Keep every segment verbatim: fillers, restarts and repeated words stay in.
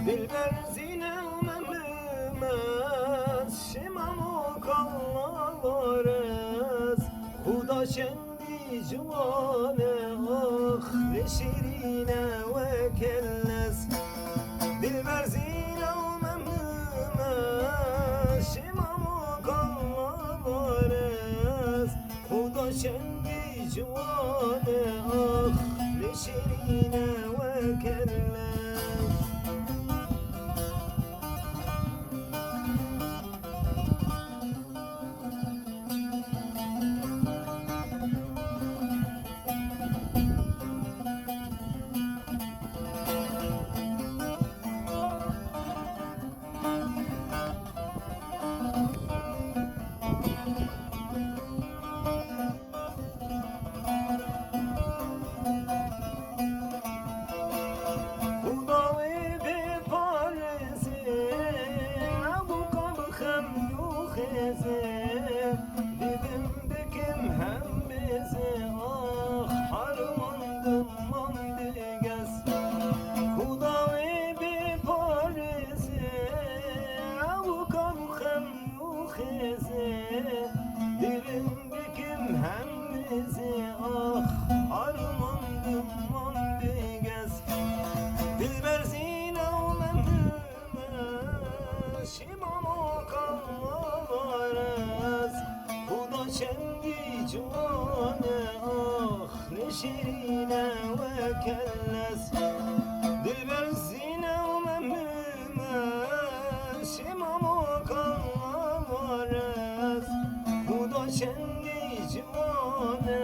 Dilber Zîne û Memûmez, Şimam û Kallavarez, Xuda şendî ciwane, ax lê şîrîne weke lez. Dilber Zîne û Memûmez, Şimam û Kallavarez, Xuda şendî ciwane, ax lê şîrîne weke lez. Xuda wê bê parêzê, ebûka bi xem û xêzê, dibim dikim hem mêzê, ax harmandim mam digez. Xuda wê bê parêzê, ebûka bi xem û xêzê, dibim dikim hem mêzê, ax harmandim mam digez. Dilber Zîne û Memûmez, Şimam û Kallavarez, Xuda şendî ciwane, ax lê şîrîne weke lez. Dilber Zîne û Memûmez, Şimam û Kallavarez, Xuda şendî ciwane,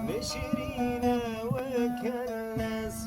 lê şîrîne weke lez.